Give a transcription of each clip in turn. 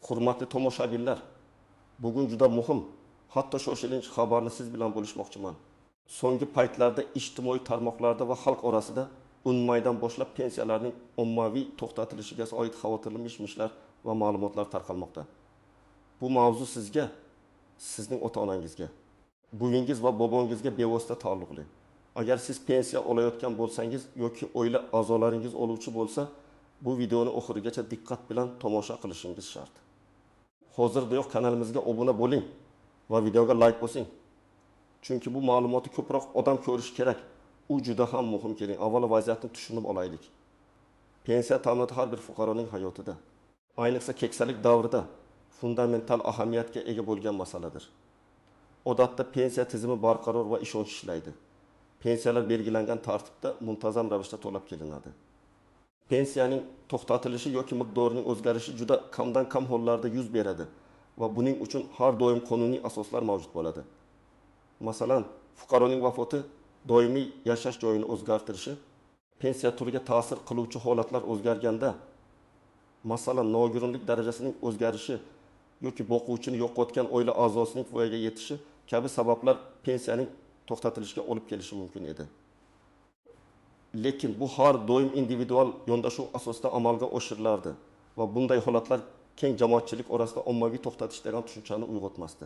Hurmatli tomoshabinlar, bugun juda muhim, hatto shoshilinch xabarni siz bilan bo'lishmoqchiman. So'nggi paytlarda ijtimoiy tarmoqlarda va xalq orasida 10 maydan boshlab pensiyalarning ommaviy to'xtatilishiga oid xavotirli mish-mishlar va ma'lumotlar tarqalmoqda. Bu mavzu sizga, sizning ota-onangizga, buvingiz va bobongizga bevosita taalluqli. Agar siz pensiya olayotgan bo'lsangiz yoki oila a'zolaringiz oluvchi bo'lsa, bu videoni oxirigacha diqqat bilan tomosha qilishingiz shart. Hozirdayoq kanalimizga obuna bo'ling va videoga like bosing. Chunki bu ma'lumotni ko'proq odam ko'rishi kerak. U juda ham muhim. Keling, avvalo vaziyatni tushunib olaylik. Pensiya ta'minoti har bir fuqaroning hayotida, ayniqsa keksalik davrida fundamental ahamiyatga ega bo'lgan masaladir. Odatda pensiya tizimi barqaror va ishonch ishlaydi. Pensiyalar belgilangan tartibda muntazam ravishda to'lab kelinadi. Pensiyaning to'xtatilishi yoki miqdorining o'zgarishi juda kamdan kam hollarda yuz beradi va buning uchun har doim qonuniy asoslar mavjud bo'ladi. Masalan, fuqaroning vafoti, doimiy yashash joyini o'zgartirishi, pensiya turiga ta'sir qiluvchi holatlar o'zgarganda, masalan, nogironlik darajasining o'zgarishi yoki boquvchini yo'qotgan oila a'zosining voyaga yetishi kabi sabablar pensiyaning to'xtatilishiga olib kelishi mumkin edi. Lekin bu har doim individual yondashuv asosida amalga oshirilardi va bunday holatlar keng jamoatchilik orasida ommaviy to'xtatish degan tushunchani uyg'otmasdi.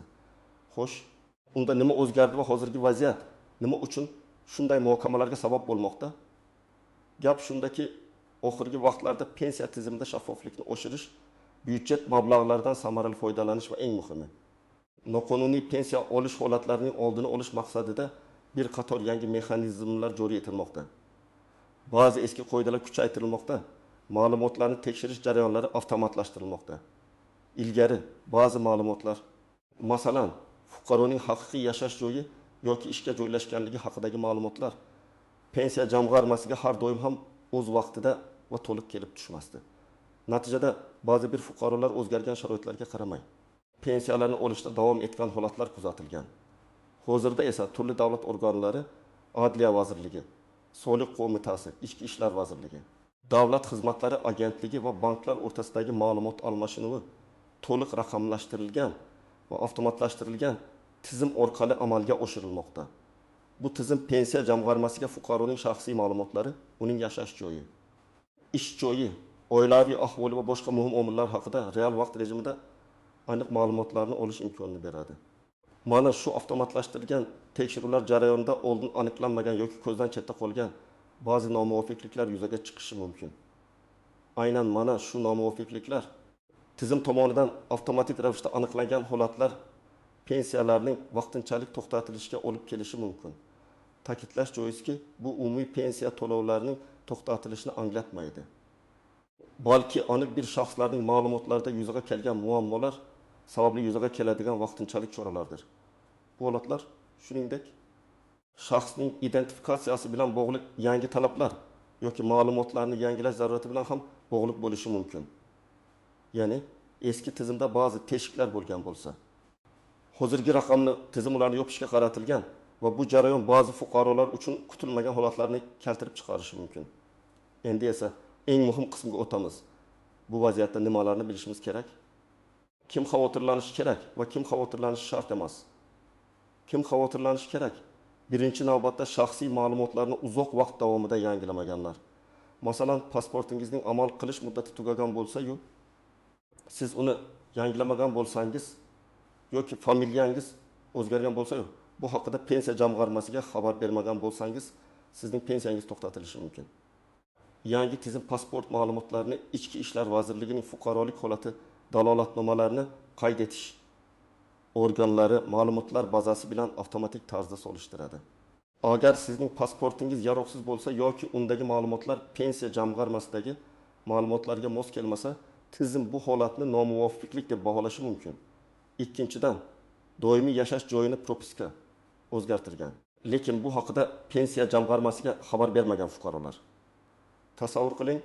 Xo'sh, unda nima o'zgardi va hozirgi vaziyat nima uchun shunday muhokamalarga sabab bo'lmoqda? Gap shundaki, oxirgi vaqtlarda pensiya tizimida shaffoflikni oshirish, byudjet mablag'laridan samarali foydalanish va eng muhimi, noqonuniy pensiya olish holatlarining oldini olish maqsadida bir qator yangi mexanizmlar joriy etilmoqda. Ba'zi eski qoidalar kuchaytirilmoqda, ma'lumotlarni tekshirish jarayonlari avtomatlashtirilmoqda. Ilgari ba'zi ma'lumotlar, masalan, fuqaroning haqiqiy yashash joyi yoki ishga joylashganligi haqidagi ma'lumotlar pensiya jamg'armasiga har doim ham o'z vaqtida va to'liq kelib tushmasdi. Natijada ba'zi bir fuqarolar o'zgargan sharoitlarga qaramay pensiyalarni olishda davom etgan holatlar kuzatilgan. Hozirda esa turli davlat organlari, Adliya vazirligi, Soliq qo'mitasi, Ichki ishlar vazirligi, Davlat xizmatlari agentligi va banklar o'rtasidagi ma'lumot almashinuvi to'liq raqamlashtirilgan va avtomatlashtirilgan tizim orqali amalga oshirilmoqda. Bu tizim pensiya jamg'armasiga fuqaroning shaxsiy ma'lumotlari, uning yashash joyi, ish joyi, oilaviy ahvoli va boshqa muhim omillar haqida real vaqt rejimida aniq ma'lumotlarni olish imkonini beradi. Mana shu avtomatlashtirilgan tekshiruvlar jarayonida oldin aniqlanmagan yoki ko'zdan chetda qolgan ba'zi nomuvofiqliklar yuzaga chiqishi mumkin. Aynan mana shu nomuvofiqliklar tizim tomonidan avtomatik ravishda aniqlangan holatlar pensiyalarning vaqtinchalik to'xtatilishiga olib kelishi mumkin. Ta'kidlash joizki, bu umumiy pensiya to'lovlarining to'xtatilishini anglatmaydi. Balki aniq bir shaxslarning ma'lumotlarida yuzaga kelgan muammolar sababli yuzaga keladigan vaqtinchalik choralardir. Bu holatlar, shuningdek, shaxsning identifikatsiyasi bilan bog'liq yangi talablar yoki ma'lumotlarni yangilash zarurati bilan ham bog'liq bo'lishi mumkin. Ya'ni eski tizimda ba'zi teshiklar bo'lgan bo'lsa, hozirgi raqamli tizim ularni yopishga qaratilgan va bu jarayon ba'zi fuqarolar uchun kutilmagan holatlarni keltirib chiqarishi mumkin. Endi esa eng muhim qismga o'tamiz. Bu vaziyatda nimalarni bilishimiz kerak? Kim xavotirlanishi kerak va kim xavotirlanishi shart emas? Kim xavotirlanishi kerak? Birinchi navbatda shaxsiy ma'lumotlarni uzoq vaqt davomida yangilamaganlar. Masalan, pasportingizning amal qilish muddati tugagan bo'lsa-yu, siz uni yangilamagan bo'lsangiz yoki familiyangiz o'zgargan bo'lsa-yu, bu haqida pensiya jamg'armasiga xabar bermagan bo'lsangiz, sizning pensiyangiz to'xtatilishi mumkin. Yangi tizim pasport ma'lumotlarini Ichki ishlar vazirligining fuqarolik holati dalolatnomalarini qayd etish organlari ma'lumotlar bazasi bilan avtomatik tarzda solishtiradi. Agar sizning pasportingiz yaroqsiz bo'lsa yoki undagi ma'lumotlar pensiya jamg'armasidagi ma'lumotlarga mos kelmasa, tizim bu holatni nomuvofiqlik deb baholashi mumkin. Ikkinchidan, doimiy yashash joyini propiska o'zgartirgan, lekin bu haqida pensiya jamg'armasiga xabar bermagan fuqarolar. Tasavvur qiling,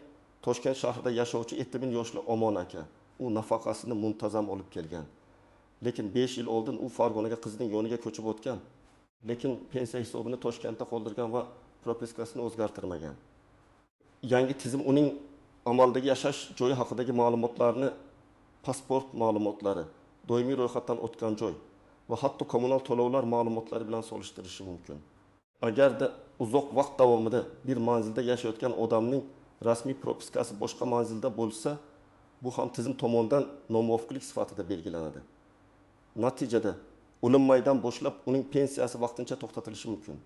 Toshkent shahrida yashovchi 70 yoshli Omon aka, u nafaqasini muntazam olib kelgan. Lekin 5 yil oldin u Farg'onaga qizining yoniga ko'chib o'tgan. Lekin pensiya hisobini Toshkentda qoldirgan va propiskasini o'zgartirmagan. Yangi tizim uning amaldagi yashash joyi haqidagi ma'lumotlarni pasport ma'lumotlari, doimiy ro'yxatdan o'tgan joy va hatto kommunal to'lovlar ma'lumotlari bilan solishtirishi mumkin. Agarda uzoq vaqt davomida bir manzilda yashayotgan odamning rasmiy propiskasi boshqa manzilda bo'lsa, bu ham tizim tomonidan nomuvofiqlik sifatida belgilanadi. Natijada, maydan boshlab uning pensiyasi vaqtincha to'xtatilishi mumkin.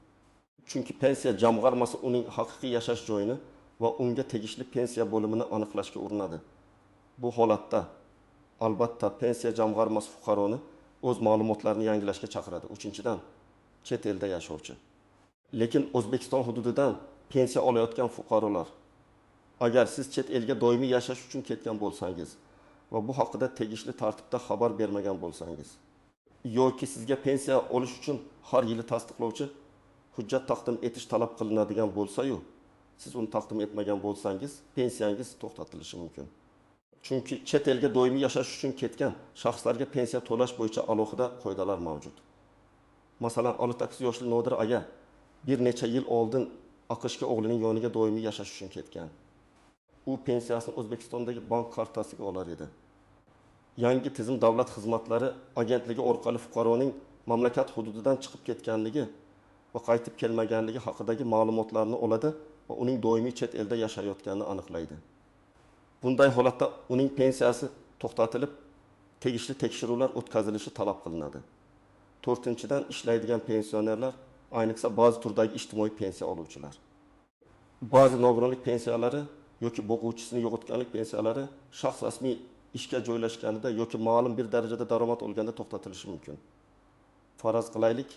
Chunki pensiya jamg'armasi uning haqiqiy yashash joyini va unga tegishli pensiya bo'limini aniqlashga urinadi. Bu holatda albatta pensiya jamg'armasi fuqaroni o'z ma'lumotlarini yangilashga chaqiradi. Uchinchidan, chet elda yashovchi, lekin O'zbekiston hududidan pensiya olayotgan fuqarolar, agar siz chet elga doimiy yashash uchun ketgan bo'lsangiz va bu haqida tegishli tartibda xabar bermagan bo'lsangiz yoki sizga pensiya olish uchun har yili tasdiqlovchi hujjat taqdim etish talab qilinadigan bo'lsa-yu, siz uni taqdim etmagan bo'lsangiz, pensiyangiz to'xtatilishi mumkin. Chunki chet elga doimiy yashash uchun ketgan shaxslarga pensiya to'lash bo'yicha alohida qoidalar mavjud. Masalan, 68 yoshli Nodir aka bir necha yil oldin AQShga o'g'lining yoniga doimiy yashash uchun ketgan. U pensiyasini O'zbekistondagi bank kartasiga olar edi. Yangi tizim davlat xizmatlari agentligi orqali fuqaroning mamlakat hududidan chiqib ketganligi va qaytib kelmaganligi haqidagi ma'lumotlarni oladi va uning doimiy chet elda yashayotganini aniqlaydi. Bunday holatda uning pensiyasi to'xtatilib, tegishli tekshiruvlar o'tkazilishi talab qilinadi. To'rtinchidan, ishlaydigan pensionerlar, ayniqsa ba'zi turdagi ijtimoiy pensiya oluvchilar. Ba'zi nogironlik pensiyalari yoki boquvchisini yo'qotganlik pensiyalari shaxs rasmiy ishga joylashganida yoki ma'lum bir darajada daromad olganda to'xtatilishi mumkin. Faraz qilaylik,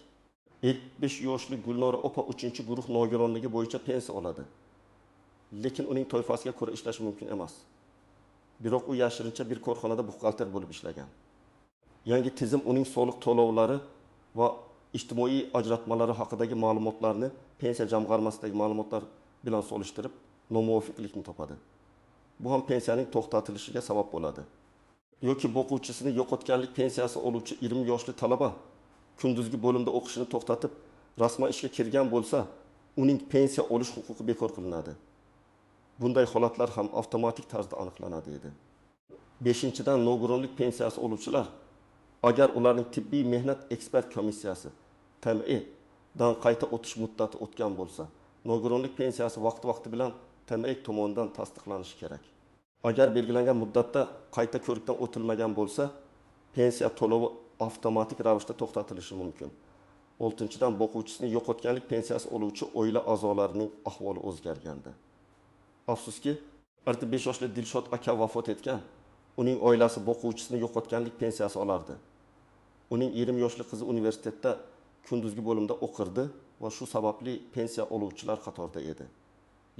75 yoshli Gulnora opa 3-guruh nogironligi bo'yicha pensiya oladi. Lekin uning toifasiga ko'ra ishlashi mumkin emas. Biroq u yashirincha bir korxonada buxgalter bo'lib ishlagan. Yangi tizim uning soliq to'lovlari va ijtimoiy ajratmalari haqidagi ma'lumotlarni pensiya jamg'armasidagi ma'lumotlar bilan solishtirib, nomuvofiqlikni topadi. Bu ham pensiyaning to'xtatilishiga sabab bo'ladi. Yoki boquvchisini yo'qotganlik pensiyasi oluvchi 20 yoshli talaba kunduzgi bo'limda o'qishini to'xtatib, rasman ishga kirgan bo'lsa, uning pensiya olish huquqi bekor qilinadi. Bunday holatlar ham avtomatik tarzda aniqlanadi edi. 5-dan, nogironlik pensiyasi oluvchilar, agar ularning tibbiy mehnat ekspert komissiyasi TME dan qayta o'tish muddati o'tgan bo'lsa, nogironlik pensiyasi vaqti-vaqti bilan TME tomonidan tasdiqlanishi kerak. Agar belgilangan muddatda qayta ko'rikdan o'tilmagan bo'lsa, pensiya to'lovi avtomatik ravishda to'xtatilishi mumkin. 6-dan, boquvchisini yo'qotganlik pensiyasi oluvchi oila a'zolarining ahvoli o'zgarganda. Afsuski, 65 yoshli Dilshod aka vafot etgan. Uning oilasi boquvchisini yo'qotganlik pensiyasi olardi. Uning 20 yoshli qizi universitetda kunduzgi bo'limda o'qirdi va shu sababli pensiya oluvchilar qatorida edi.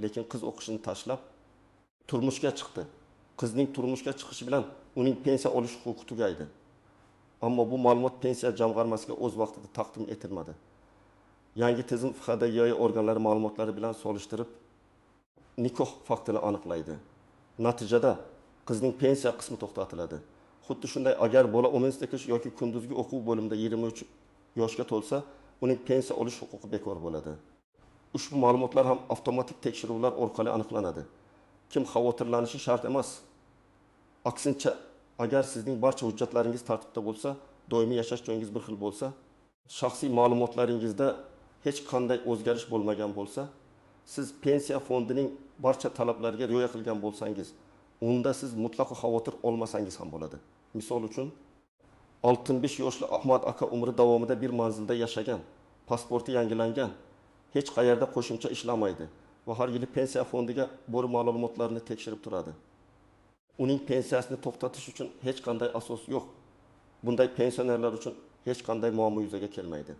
Lekin qiz o'qishini tashlab turmushga chiqdi. Qizning turmushga chiqishi bilan uning pensiya olish huquqi tugaydi. Ammo bu ma'lumot pensiya jamg'armasiga o'z vaqtida taqdim etilmadi. Yangi tizim FHDYY organlari ma'lumotlari bilan solishtirib nikoh faktini aniqlaydi. Natijada qizning pensiya qismi to'xtatiladi. Xuddi shunday, agar bola 18 yoki kunduzgi o'quv bo'limida 23 yoshga to'lsa, uning pensiya olish huquqi bekor bo'ladi. Ushbu ma'lumotlar ham avtomatik tekshiruvlar orqali aniqlanadi. Kim xavotirlanishi shart emas. Aksincha, agar sizning barcha hujjatlaringiz tartibda bo'lsa, doimiy yashash joyingiz bir xil bo'lsa, shaxsiy ma'lumotlaringizda hech qanday o'zgarish bo'lmagan bo'lsa, siz pensiya fondining barcha talablariga rioya qilgan bo'lsangiz, unda siz mutlaqo xavotir olmasangiz ham bo'ladi. Misol uchun, 65 yoshli Ahmad aka umri davomida bir manzilda yashagan, pasporti yangilangan, hech qayerda qo'shimcha ishlamaydi va har yili pensiya fondiga borib ma'lumotlarini tekshirib turadi. Uning pensiyasini to'xtatish uchun hech qanday asos yo'q. Bunday pensionerlar uchun hech qanday muammo yuzaga kelmaydi.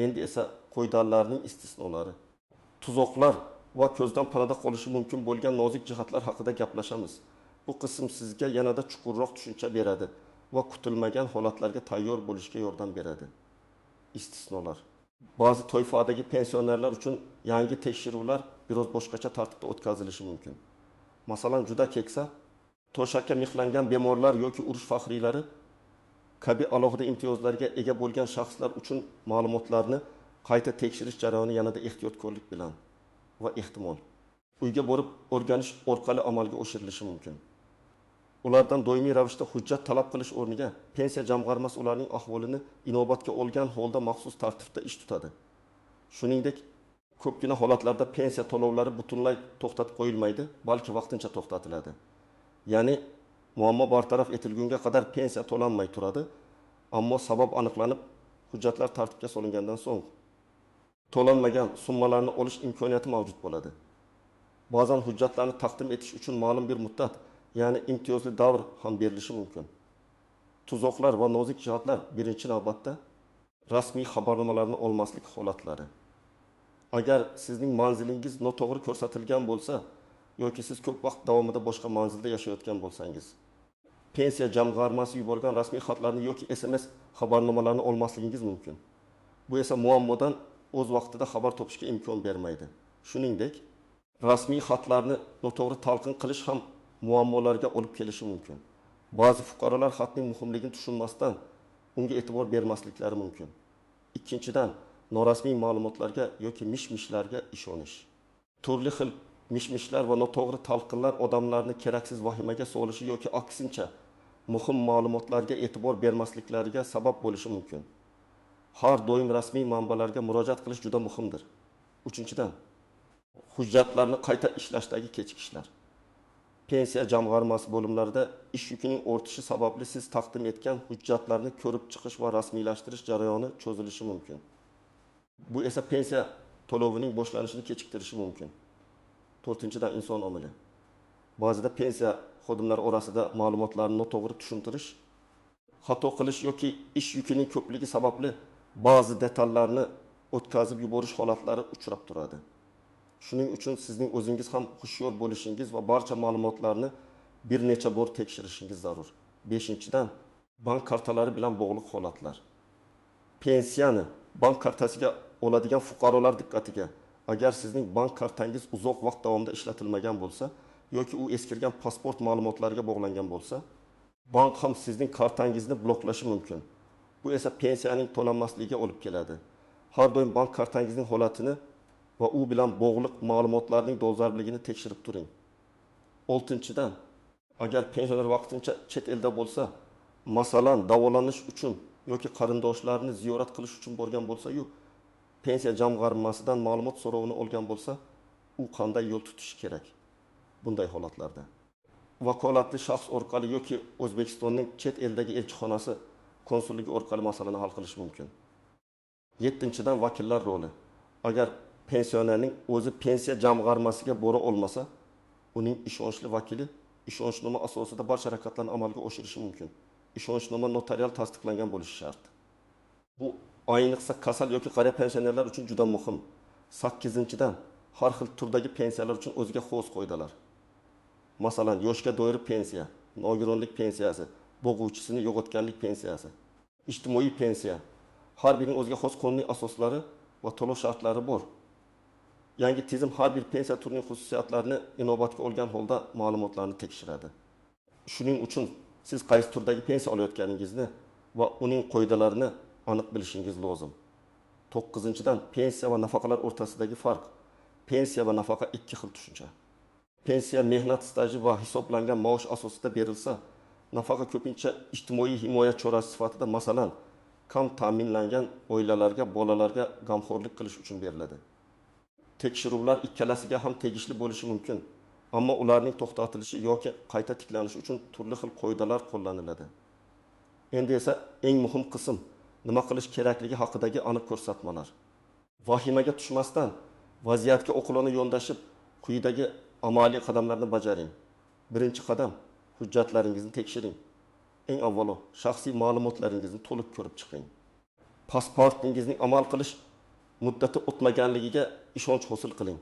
Endi esa qoidalarning istisnolari, tuzoqlar va ko'zdan panada qolishi mumkin bo'lgan nozik jihatlar haqida gaplashamiz. Bu qism sizga yanada chuqurroq tushuncha beradi va kutilmagan holatlarga tayyor bo'lishga yordam beradi. Istisnolar. Ba'zi toifadagi pensionerlar uchun yangi tekshiruvlar biroz boshqacha tartibda o'tkazilishi mumkin. Masalan, juda keksa, to'shakka mixlangan bemorlar yoki urush faxriylari kabi alohida imtiyozlarga ega bo'lgan shaxslar uchun ma'lumotlarni qayta tekshirish jarayoni yanada ehtiyotkorlik bilan va ehtimol uyga borib o'rganish orqali amalga oshirilishi mumkin. Ulardan doimiy ravishda hujjat talab qilish o'rniga Pensiya jamg'armasi ularning ahvolini inobatga olgan holda maxsus tartibda ish tutadi. Shuningdek, ko'pgina holatlarda pensiya to'lovlari butunlay to'xtatib qo'yilmaydi, balki vaqtincha to'xtatiladi. Ya'ni muammo bartaraf etilgunga qadar pensiya to'lanmay turadi, ammo sabab aniqlanib, hujjatlar tartibga solingandan so'ng to'lanmagan summalarni olish imkoniyati mavjud bo'ladi. Ba'zan hujjatlarni taqdim etish uchun ma'lum bir muddat, ya'ni imtiyozli davr ham berilishi mumkin. Tuzoqlar va nozik jihatlar birinchi navbatda rasmiy xabarnomalarni olmaslik holatlari. Agar sizning manzilingiz noto'g'ri ko'rsatilgan bo'lsa yoki siz ko'p vaqt davomida boshqa manzilda yashayotgan bo'lsangiz, pensiya jamg'armasi yuborgan rasmiy xatlarni yoki SMS xabarnomalarni olmasligingiz mumkin. Bu esa muammodan o'z vaqtida xabar topishga imkon bermaydi. Shuningdek, rasmiy xatlarni noto'g'ri talqin qilish ham muammolarga olib kelishi mumkin. Ba'zi fuqarolar xatning muhimligini tushunmasdan unga e'tibor bermasliklari mumkin. Ikkinchidan, norasmiy ma'lumotlarga yoki mish-mishlarga ishonish. Turli xil mish-mishlar va noto'g'ri talqinlar odamlarni keraksiz vahimaga solishi yoki aksincha muhim ma'lumotlarga e'tibor bermasliklariga sabab bo'lishi mumkin. Har doim rasmiy manbalarga murojaat qilish juda muhimdir. Uchinchidan, hujjatlarni qayta ishlashdagi kechikishlar. Pensiya jamg'armasi bo'limlarida ish yukining ortishi sababli siz taqdim etgan hujjatlarni ko'rib chiqish va rasmiylashtirish jarayoni cho'zilishi mumkin. Bu esa pensiya to'lovining boshlanishini kechiktirishi mumkin. To'rtinchidan, inson omili. Ba'zida pensiya xodimlari orasida ma'lumotlarni noto'g'ri tushuntirish, xato qilish yoki ish yukining ko'pligi sababli ba'zi detallarni o'tkazib yuborish holatlari uchrab turadi. Shuning uchun sizning o'zingiz ham hushyor bo'lishingiz va barcha ma'lumotlarni bir necha bor tekshirishingiz zarur. Beshinchidan, bank kartalari bilan bog'liq holatlar. Pensiyani bank kartasiga oladigan fuqarolar diqqatiga, agar sizning bank kartangiz uzoq vaqt davomida ishlatilmagan bo'lsa yoki u eskirgan pasport ma'lumotlariga bog'langan bo'lsa, bank ham sizning kartangizni bloklashi mumkin. Bu esa pensiyaning to'lanmasligiga olib keladi. Har doim bank kartangizning holatini va u bilan bog'liq ma'lumotlarning dolzarbligini tekshirib turing. Oltinchidan, agar pensioner vaqtincha chet elda bo'lsa, masalan, davolanish uchun yoki qarindoshlarini ziyorat qilish uchun borgan bo'lsa-yu, pensiya jamg'armasidan ma'lumot so'rovini olgan bo'lsa, u qanday yo'l tutishi kerak bunday holatlarda? Vakolatli shaxs orqali yoki O'zbekistonning chet eldagi elchixonasi konsulligi orqali masalani hal qilish mumkin. Yettinchidan, vakillar roli. Agar pensionerning o'zi pensiya jamg'armasiga bora olmasa, uning ishonchli vakili ishonchnoma asosida barcha harakatlarni amalga oshirishi mumkin. Ishonchnoma notarial tasdiqlangan bo'lishi shart. Bu ayniqsa kasal yoki qariya pensionerlar uchun juda muhim. Sakkizinchidan, har xil turdagi pensiyalar uchun o'ziga xos qoidalar. Masalan, yoshga doir pensiya, nogironlik pensiyasi, bo'g'uvchisini yo'qotganlik pensiyasi, ijtimoiy pensiya. Har birining o'ziga xos qonuniy asoslari va to'lov shartlari bor. Yangi tizim har bir pensiya turining xususiyatlarini inobatga olgan holda ma'lumotlarni tekshiradi. Shuning uchun siz qaysi turdagi pensiya olayotganingizni va uning qoidalarini aniq bilishingiz lozim. To'qqizinchidan, pensiya va nafaqalar o'rtasidagi farq. Pensiya va nafaqa ikki xil tushuncha. Pensiya mehnat staji va hisoblangan maosh asosida berilsa, nafaqa ko'pincha ijtimoiy himoya chorasi sifatida, masalan, kam ta'minlangan oilalarga, bolalarga g'amxo'rlik qilish uchun beriladi. Tekshiruvlar ikkalasiga ham tegishli bo'lishi mumkin, ammo ularning to'xtatilishi yoki qayta tiklanishi uchun turli xil qoidalar qo'llaniladi. Endi esa eng muhim qism, nima qilish kerakligi haqidagi aniq ko'rsatmalar. Vahimaga tushmasdan vaziyatga oqilona yondashib, quyidagi amaliy qadamlarni bajaring. Birinchi qadam, hujjatlaringizni tekshiring. Eng avvalo shaxsiy ma'lumotlaringizni to'liq ko'rib chiqing. Pasportingizning amal qilish muddati o'tmaganligiga ishonch hosil qiling.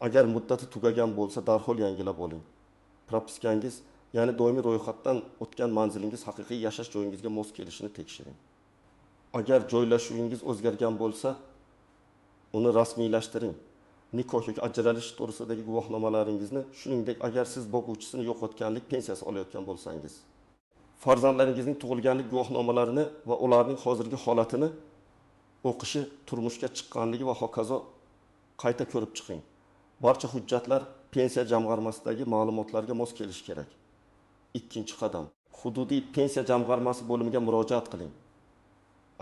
Agar muddati tugagan bo'lsa, darhol yangilab oling. Propiskangiz, ya'ni doimiy ro'yxatdan o'tgan manzilingiz haqiqiy yashash joyingizga mos kelishini tekshiring. Agar joylashuvingiz o'zgargan bo'lsa, uni rasmiylashtiring. Nikoh yoki ajralish to'g'risidagi guvohnomalaringizni, shuningdek, agar siz boquvchisini yo'qotganlik pensiyasi olayotgan bo'lsangiz, farzandlaringizning tug'ilganlik guvohnomalarini va ularning hozirgi holatini, o'qishi, turmushga chiqqanligi va hokazo qayta ko'rib chiqing. Barcha hujjatlar pensiya jamg'armasidagi ma'lumotlarga mos kelishi kerak. Ikkinchi qadam. Hududiy pensiya jamg'armasi bo'limiga murojaat qiling.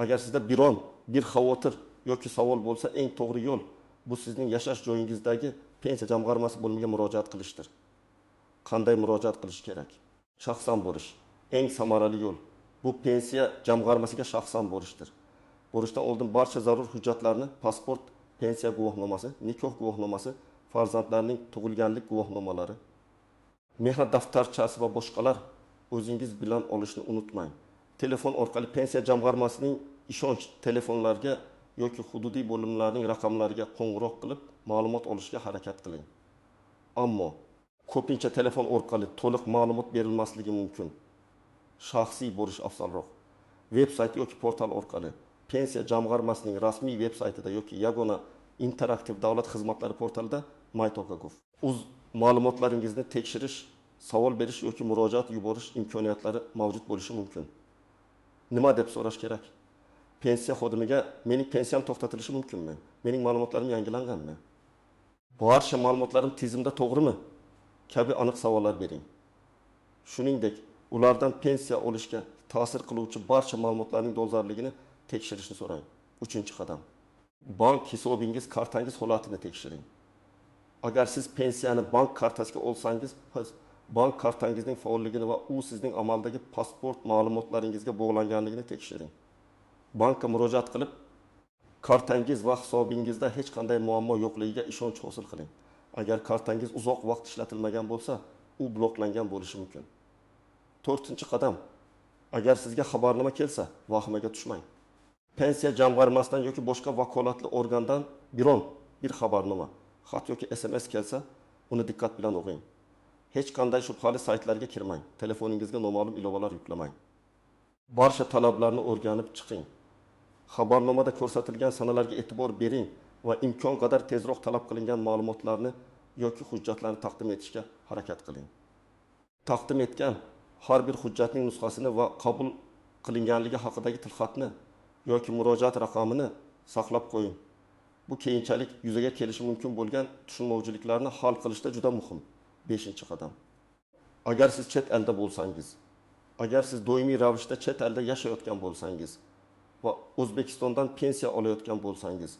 Agar sizda biron bir xavotir yoki savol bo'lsa, eng to'g'ri yo'l bu sizning yashash joyingizdagi pensiya jamg'armasi bo'limiga murojaat qilishdir. Qanday murojaat qilish kerak? Shaxsan borish. Eng samarali yo'l bu pensiya jamg'armasiga shaxsan borishdir. Borishdan oldin barcha zarur hujjatlarni pasport, pensiya guvohnomasi, nikoh guvohnomasi, farzandlarning tug'ilganlik guvohnomalari, mehnat daftarchasi va boshqalar o'zingiz bilan olishni unutmang. Telefon orqali pensiya jamg'armasining ishonch telefonlariga yoki hududiy bo'limlarning raqamlariga qo'ng'iroq qilib ma'lumot olishga harakat qiling. Ammo ko'pincha telefon orqali to'liq ma'lumot berilmasligi mumkin. Shaxsiy borish afzalroq. Veb sayt yoki portal orqali pensiya jamg'armasining rasmiy veb saytida yoki yagona interaktiv davlat xizmatlari portalida my.gov. O'z ma'lumotlaringizni tekshirish, savol berish yoki murojaat yuborish imkoniyatlari mavjud bo'lishi mumkin. Nima deb so'rash kerak? Pensiya xodimiga mening pensiyam to'xtatilishi mumkinmi? Mening ma'lumotlarim yangilanganmi? Barcha ma'lumotlarim tizimda to'g'rimi? Kabi aniq savollar bering. Shuningdek, ulardan pensiya olishga ta'sir qiluvchi barcha ma'lumotlarning dolzarbligini tekshirishni so'rang. Uchinchi qadam. Bank hisobingiz, kartangiz holatini tekshiring. Agar siz pensiyani bank kartasiga olsangiz, bank kartangizning faolligini va u sizning amaldagi pasport ma'lumotlaringizga bog'langanligini tekshiring. Bankka murojaat qilib, kartangiz va hisobingizda hech qanday muammo yo'qligiga ishonch hosil qiling. Agar kartangiz uzoq vaqt ishlatilmagan bo'lsa, u bloklangan bo'lishi mumkin. To'rtinchi qadam. Agar sizga xabarnoma kelsa, vahimaga tushmang. Pensiya jamg'armasidan yoki boshqa vakolatli organdan biron bir xabarnoma, xat yoki SMS kelsa, uni diqqat bilan o'qing. Hech qanday shubhali saytlarga kirmang, telefoningizga noma'lum ilovalar yuklamang. Barcha talablarni o'rganib chiqing. Xabarnomada ko'rsatilgan sanalarga e'tibor bering va imkon qadar tezroq talab qilingan ma'lumotlarni yoki hujjatlarni taqdim etishga harakat qiling. Taqdim etgan har bir hujjatning nusxasini va qabul qilinganligi haqidagi tilxatni yoki murojaat raqamini saqlab qo'ying. Bu keyinchalik yuzaga kelishi mumkin bo'lgan tushunmovchiliklarni hal qilishda juda muhim. 5-qadam. Agar siz chet elda bo'lsangiz, agar siz doimiy ravishda chet elda yashayotgan bo'lsangiz va O'zbekistondan pensiya olayotgan bo'lsangiz,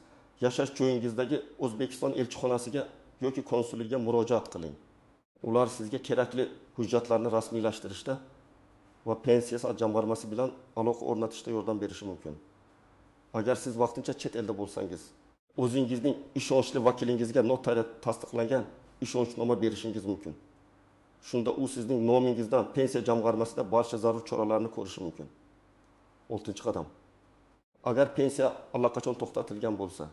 yashash joyingizdagi O'zbekiston elchixonasiga yoki konsulligiga murojaat qiling. Ular sizga kerakli hujjatlarni rasmiylashtirishda va pensiya jamg'armasi bilan aloqa o'rnatishda yordam berishi mumkin. Agar siz vaqtincha chet elda bo'lsangiz, o'zingizning ishonchli vakilingizga notarial tasdiqlangan ishonchnoma berishingiz mumkin. Shunda u sizning nomingizdan pensiya jamg'armasida barcha zarur choralarni ko'rishi mumkin. 6-qadam. Agar pensiya allaqachon to'xtatilgan bo'lsa,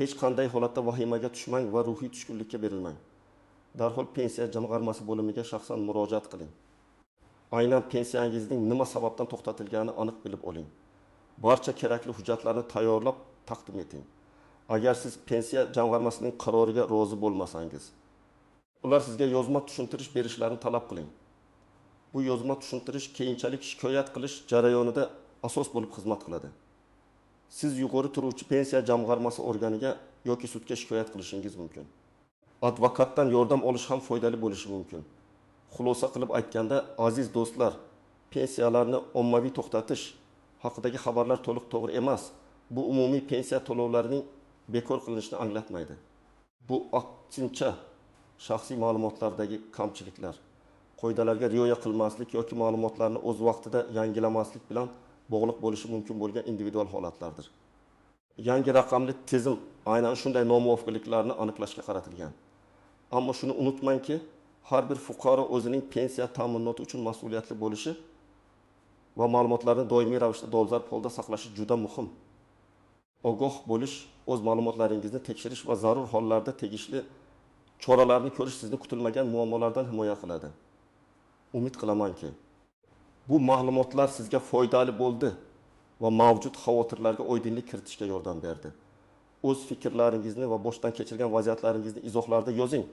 hech qanday holatda vahimaga tushmang va ruhiy tushkunlikka berilmang. Darhol pensiya jamg'armasi bo'limiga shaxsan murojaat qiling. Aynan pensiyangizning nima sababdan to'xtatilganini aniq bilib oling. Barcha kerakli hujjatlarni tayyorlab taqdim eting. Agar siz pensiya jamg'armasining qaroriga rozi bo'lmasangiz, ular sizga yozma tushuntirish berishlarini talab qiling. Bu yozma tushuntirish keyinchalik shikoyat qilish jarayonida asos bo'lib xizmat qiladi. Siz yuqori turuvchi pensiya jamg'armasi organiga yoki sudga shikoyat qilishingiz mumkin. Advokatdan yordam olish ham foydali bo'lishi mumkin. Xulosa qilib aytganda, aziz do'stlar, pensiyalarni ommaviy to'xtatish haqidagi xabarlar to'liq to'g'ri emas. Bu umumiy pensiya to'lovlarining bekor qilinishini anglatmaydi. Bu aksincha shaxsiy ma'lumotlardagi kamchiliklar, qoidalarga rioya qilmaslik yoki ma'lumotlarni o'z vaqtida yangilamaslik bilan bog'liq bo'lishi mumkin bo'lgan individual holatlardir. Yangi raqamli tizim aynan shunday nomuvofiqliklarni aniqlashga qaratilgan. Ammo shuni unutmangki, har bir fuqaro o'zining pensiya ta'minoti uchun mas'uliyatli bo'lishi va ma'lumotlarni doimiy ravishda dolzarb holda saqlashi juda muhim. Ogoh bo'lish, o'z ma'lumotlaringizni tekshirish va zarur hollarda tegishli choralarni ko'rish sizni kutilmagan muammolardan himoya qiladi. Umid qilamanki, bu ma'lumotlar sizga foydali bo'ldi va mavjud xavotirlarga oydinlik kiritishga yordam berdi. O'z fikrlaringizni va boshdan kechirgan vaziyatlaringizni izohlarda yozing.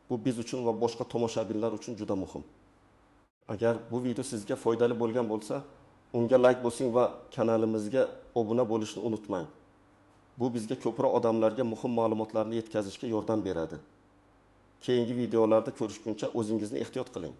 Bu biz uchun va boshqa tomoshabinlar uchun juda muhim. Agar bu video sizga foydali bo'lgan bo'lsa, unga like bosing va kanalimizga obuna bo'lishni unutmang. Bu bizga ko'proq odamlarga muhim ma'lumotlarni yetkazishga yordam beradi. Keyingi videolarda ko'rishguncha o'zingizni ehtiyot qiling.